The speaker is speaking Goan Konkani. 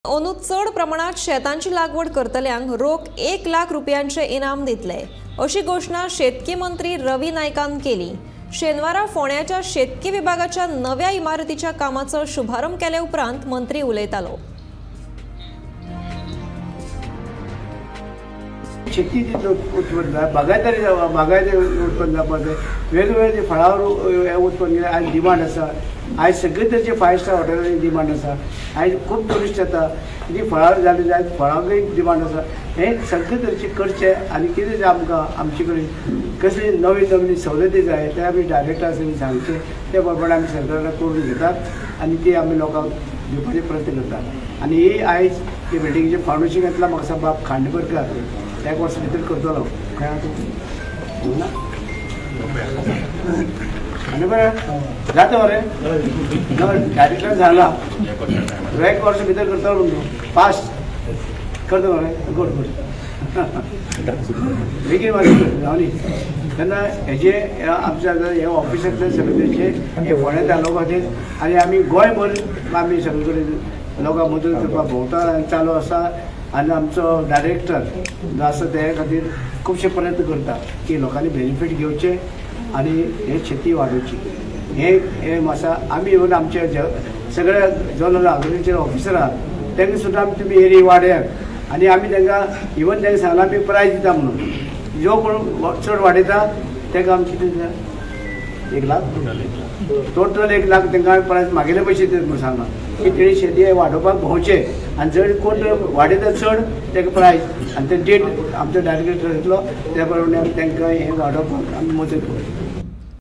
अंदू चड प्रमाणात शेतांची लागवड करतल्यांक रोख 1 लाख रुपयांचे इनाम दितले अशी घोशणा शेतकी मंत्री रवी नायकान केली। शेनवारा फोंड्याच्या शेतकी विभागाच्या नव्या इमारतीच्या कामाचो शुभारंभ केले उपरांत मंत्री उलयतालो। शेती उत्पन्न बागायतरी बागायती उत्पन्न जावपाक जाय, वेगवेगळे फळावर उत्पन्न आयज डिमांड आसा। आयज सगळे तरेचे 5 स्टार हॉटेलांनी डिमांड आसा। आयज खूब ट्युरिस्ट येता, जी फळावर जाली जायत फळांकय डिमांड आसा। हे सगळे तरेचे करचे आनी कितें जें आमकां आमचे कडेन कसली नवी नवी सवलती जाय ते आमी डायरेक्टर आसा सांगचे, ते प्रमाणे आमी सरकाराक करून घेतात आनी ती आमी लोकांक दिवपाचे प्रयत्न करतात। आनी ही आयज ही बिल्डिंगेचें फावंडेशन घेतला म्हाका बाब खांडेपरकर एक वर्स भितर करतलो। खंय तूं ना आनी बरें जाता मरे डायरेक्टर जाला एक वर्स भितर करतलो म्हणून फास्ट करता मरे, गुड गुड बेगीन जावनी। तेन्ना हेजे आमच्या हे ऑफिसांतले सगळे हे फोंड्या तालुका खातीर आनी आमी गोंयभर आमी सगळे कडेन लोकांक मदत करपाक भोंवता आनी चालू आसा। आनी आमचो डायरेक्टर जो आसा ते खातीर खुबशे प्रयत्न करता की लोकांनी बेनिफीट घेवचे आनी हे शेती वाडोवची। हे हे आसा आमी येवन आमचे सगळे जनरल एग्रीकल्चर ऑफिसर आहात तांकां सुद्दां आमी तुमी एरिया वाडयात आनी आमी तांकां इवन तांकां सांगलां आमी प्रायज दिता म्हणून, जो कोण चड वाडयता ताका आमी कितें दिता 1 लाख टोटल 1 लाख तांकां आमी प्रायज मागेले पयशे दितात म्हणून सांगलां की तेणी शेती वाडोवपाक भोंवचे आनी जर कोण वाडयता चड ताका प्रायज आनी ते डेट आमचो डायरेक्टर ठरयतलो त्या प्रमाणे आमी तांकां हें वाडोवपाक आमी मदत करूं।